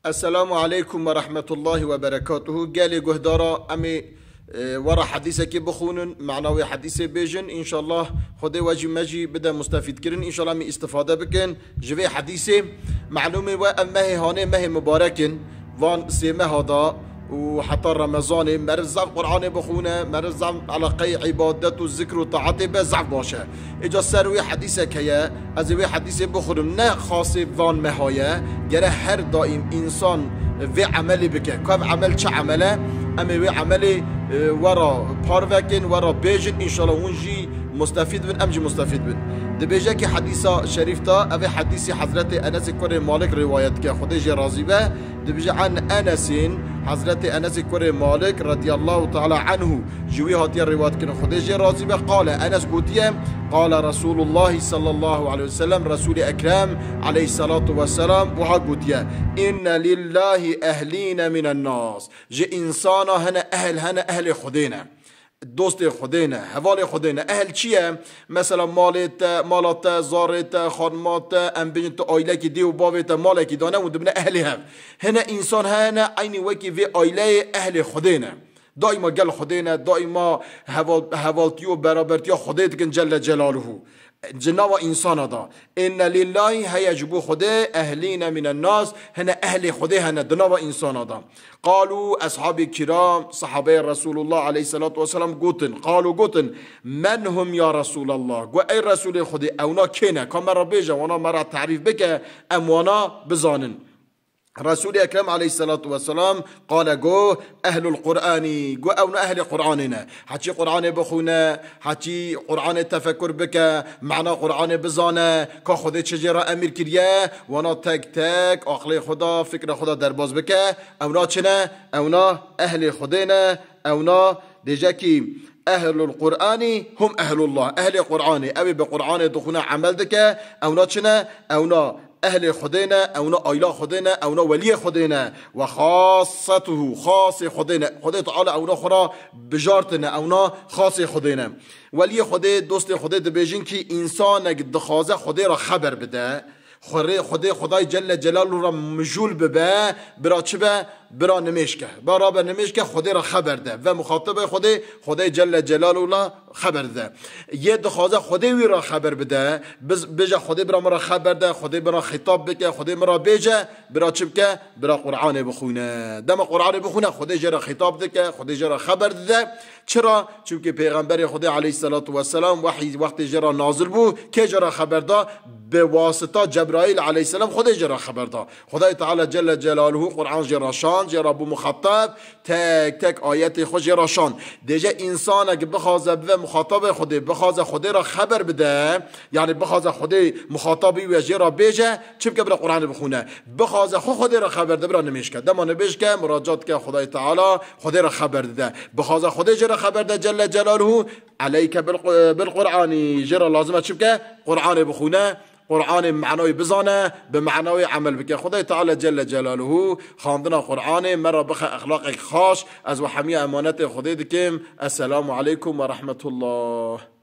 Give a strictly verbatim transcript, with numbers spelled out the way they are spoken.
Esselamu aleykum ve rahmetullahi ve berekatuhu. Gelê guhdara, em ê, e, wera hedîsekê bixwînin, mana wê hedîsê bêjin. Înşallah Xwedê we jî me jî bide mustefîdkirin. Înşallah em ê îstifade bikin ji vê hedîsê. Melûmê we ev mehê hanê mehê mubarek in. Van sê meha da û heta Remezanê meriv zaf Qur'anê bixwîne, meriv zaf eleqeyê îbadet û zikr û taetê be zaf baş e. Îca ser wê hedîsek heye, ez ê wê hedîsê bixwînim. Ne xasê van meha ye, gere her daîm însan vê emelê bike. Ka ev emel çi emel e? Em ê wê emelê, e, wera parvekin, wera bêjin, înşallah hûn jî mustefîd bin, em jî mustefîd bin. Dibêje ki hedîsa şerîf da, ev ê hedîsî Hezretê Enesê kurê Malik rîwayet dike, Xwedê jê razî be. Dibêje, "An Enesin", Hezretê Enesê kurê Malik radiyallahu teala anhu, ji wî hatiye rîwayet kirin, Xwedê jê razî be, qale, Enes gotiye, qale Resulullah sallallahu aleyhi ve sellem, Resulê Ekrem aleyhissalatu vesselam wiha gotiye, "Inne lillahi ehlîne minen nas." Ji însana hene ehl, hene ehlê Xwedê ne. Dostê Xwedê ne, hevalê Xwedê ne. Ehl çi ye? Mesela malê te, mala te, zarê te, xanima te, em bêjin tu aîlekî dê û bavê te malekî dane û dibine ehlê hev. Hene însan hene eynî wekî vê aîleyê ehlê Xwedê ne. Daîma gel Xwedê ne, daîma heval-, hevaltî û berabertiya Xwedê dikin Celle Celaluhu. Ji nava însana da. Inne lillahi heye ji bo Xwedê, ehlîne minen nas, hene ehlê Xwedê hene di nava însana da. Qalû, eshabê kiram, sahabeyê Resulullah aleyhissalatu vesselam gotin, qalû gotin, "Men hum ya Resulallah?" Got, "Ey Resulê Xwedê, ewna kê ne? Ka me re bêje, wana me re tarîf bike, em wana bizanin." Resulê Ekrem aleyhissalatu vesselam qale got, "Ehlul Qur'anî." Got, "Ewna ehlê Qur'anê ne." Heçî Qur'anê bixwîne, heçî Qur'anê tefekur bike, mana Qur'anê bizane, ka Xwedê çi jê re emir kiriye, wana tek tek aqlê xwe da, fikra xwe da derbaz bike. Ewna çi ne? Ewna ehlê Xwedê ne, ewna dêje kî, "Ehlul Qur'anî hum ehlullah." Ehlê Qur'anê, ew ê bi Qur'anê dixwîne, emel dike, ewna çi ne? Ewna ehlê Xwedê ne, ewna aîla Xwedê ne, ewna weliyê Xwedê ne. Ve xassetuhu, xasê Xwedê ne. Xwedê Teala ewna xwe ra bijartine, ewna xasê Xwedê ne. Weliyê Xwedê, dostê Xwedê dibêjin kî însanek dixwaze Xwedê ra xeber bide, Xwedê, Xwedê, Xwedayê Celle Celaluhu ra mijûl bibe, bira çi be? Bira nimêj ke. Ba rabe nimêj ke, Xwedê ra xeber de. Ve muxatabê Xwedê, Xwedê Celle Celaluhu ra xeber de. Yê dixwaze Xwedê wî ra xeber bide, biz, bêje, "Xwedê bira min ra xeber de, Xwedê min ra xîtab bike, Xwedê min ra bêje", bira çi bike? Bira Qur'anê bixwîne. Dema Qur'anê bixwîne, Xwedê jê ra xîtab dike, Xwedê jê ra xeber dide. Çira? Çimkî Pêxemberê Xwedê aleyhissalatu vesselam wehî wextê jê re nazil bû, kê jê re xeber da? Bi wasita Cebraîl aleyhisselam Xwedê jê re xeber da. Xwedayê Teala Celle Celaluhu Quran jê re şand, jê re bû muxatab, tek tek ayetê xwe jê re şand. Dêje însanek bixwaze bibe muxatabê Xwedê, bixwaze Xwedê re xeber bide, yanî bixwaze Xwedê muxatabî wê jê re bêje, çi bike? Bira Quranê bixwîne. Bixwaze xwe Xwedê re xeber de, bira nimêj ke. Dema nimêj ke, muracat ke Xwedayê Teala, Xwedê re xeber dide. Bixwaze Xwedê jê re xeber de Celle Celaluhu, aleyke bil, bil Qur'anî. Jê re lazim e çi bike? Qur'anê bixwîne, Qur'anê manayê bizane, bi manayê emel bike. Xwedayê Teala Celle Celaluhu xandina Qur'anê me re bixe exlaqek xaş. Ez we hemiya emanetê Xwedê dikim. Esselamu aleykum ve rahmetullah.